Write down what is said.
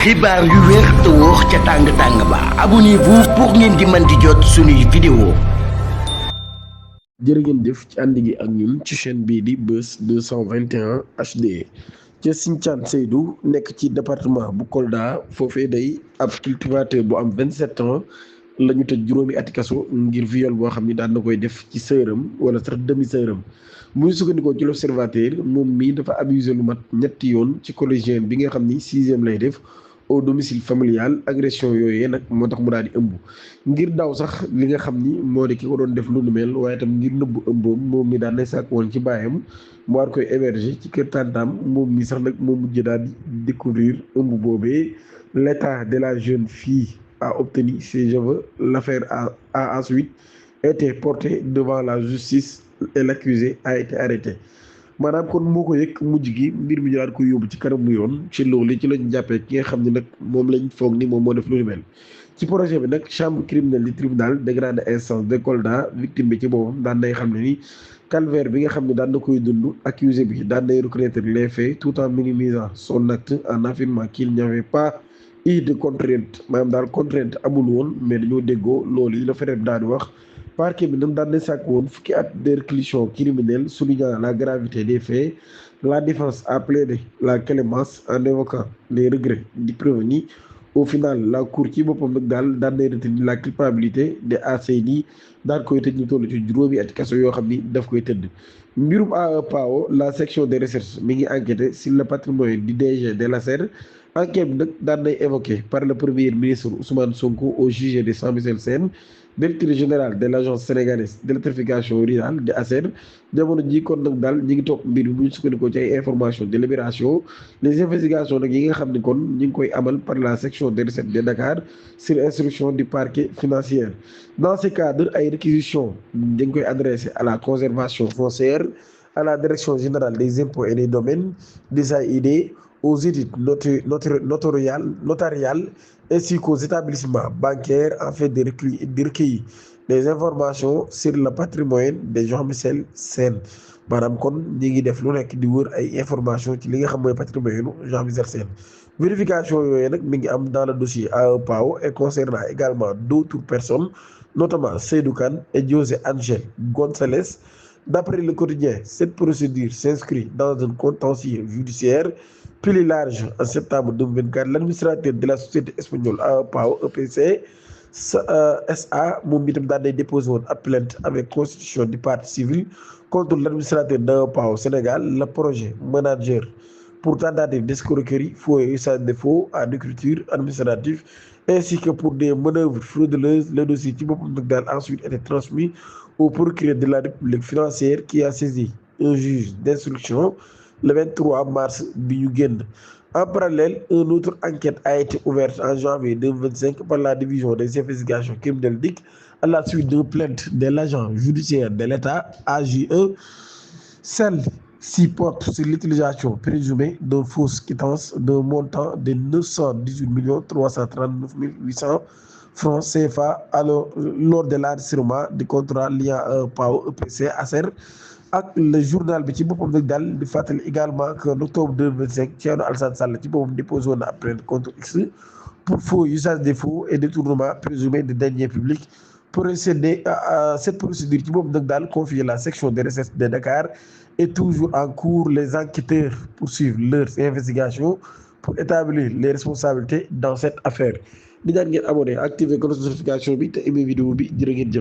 xibaar yu wér te wóor ca tàng-tàng ba abonnez-vous pour ngeen di mën di jot suñuy vidéo. jërë ngeen jëf ci ànd gi ak ñun ci chaîne bii di Buzz 221 HD ca Sinthiane Seydou nekk ci département bu Kolda foofee day ab cultivateur bu am 27 ans la ñu tëj juróomi ati kaso ngir viol boo xam ni daan na koy def ci sëram wala sax demi sëram muy sukkandikoo ci l'observateur moom mii dafa abusé lu mat ñetti yoon ci collégien bi nga xam ni 6e lay def au domicile familial. Agression yooyee nag moo tax mu daal di ëmb ngir daw sax li nga xam ni moo di ki ko doon def lu nu mel waaye tam ngir nëbbu ëmboom moom mi daan nay sàkk woon ci baayam mu war koy héberger ci kër tantam moom mi sax nag moo mujj daal di découvrir ëmb boobee. L'état de la jeune fille a obtenu ses aveux. L'affaire a ensuite été portée devant la justice et l'accusé a été arrêté. maanaam kon moo ko yëg mujj gi mbir mi ñu daan ko yóbbu ci kanamu yoon ci loolu ci lañ jàppee ki nga xam ne nag moom lañ foog ni moom moo def lu ni mel. ci projet bi nag chambre criminelle du tribunal de grande instance de Kolda victime bi ci boppam daan nay xam ne ni calvaire bi nga xam ne daan na koy dund accusé bi daan nay reconnaître les faits tout en minimisant son acte en affirmant qu'il n'y avait pas eu de contrainte maanaam daal contrainte amul woon mais dañoo déggoo loolu yi la frère bi daal di wax. Parquet bi nag daan na sàkk woon fukki at de réclusion criminelle soulignant la gravité des faits. La défense a plaidé la clémence en évoquant les regrets du prévenu. Au final la cour ci boppam nag daal daan nay retenir la culpabilité de ACD daan koy tëj ñu toll ci juróomi ati kaso yoo xam ni daf koy tëdd. mbirum AEPAO la section de recherche mi ngi enquêté sur le patrimoine du DG de l'ASER. Enquête bi nag daan nay évoqué par le premier ministre Ousmane Sonko au juge de Jean-Michel Sène, directeur général de l'agence sénégalaise d'électrification rurale de ASER. jamono ji kon nag daal ñi ngi topp mbir bi bu ñu sukkandikoo ci ay information de Libération. Les investigations nag yi nga xam ne kon ñi ngi koy amal par la section des recettes de Dakar sur instruction du parquet financier. Dans ce cadre ay réquisitions dañ koy adressé à la conservation foncière, à la direction générale des impôts et des domaines, des AID, aux études notariales ainsi qu'aux établissements bancaires afin de recueillir des informations sur le patrimoine de Jean-Michel Sène. maanaam kon ñi ngi def lu nekk di wër ay information ci li nga xam mooy patrimoine Jean-Michel Sène. Vérification yooyu nag mi ngi am dans le dossier AEPAO et concernant également d'autres personnes notamment Seydou Kane et José Angel González. D'après le quotidien, cette procédure s'inscrit dans un contentieux judiciaire plus large. En septembre 2024, l'administrateur de la société espagnole AEPAO EPC SA moom itam daan nay déposé woon ab plainte avec constitution du partie civile contre l'administrateur d'AEPAO Sénégal, le projet manager pour tentative d'escroquerie, faux et usage de faux en écriture administrative ainsi que pour des manœuvres frauduleuses. Le dossier ci boppam nag daal ensuite été transmis au procureur de la République financière qui a saisi un juge d'instruction le 23 mars bi ñu génn. En parallèle, une autre enquête a été ouverte en janvier 2025 par la division des investigations criminelles DIC à la suite d'une plainte de l'agent judiciaire de l'État AJE. Celle-ci porte sur l'utilisation présumée d'une fausse quittance d'un montant de 918 339 800 francs CFA lors de l'enregistrement du contrat liant PAO EPC ASER. ak le journal bi ci boppam nag daal di fàttali également que en octobre 2025 Thierno Alassane Sall ci boppam déposé woon na ab plainte contre X pour faux usage des faux et détournement présumé de deniers publics. Procéder à cette procédure ci boppam nag daal confiée la section des recherches de Dakar est toujours en cours. Les enquêteurs poursuivent leurs investigations pour établir les responsabilités dans cette affaire. di ñaan ngeen abonné activer cloche de notification bi te aimé vidéo bi jërë ngeen jëf.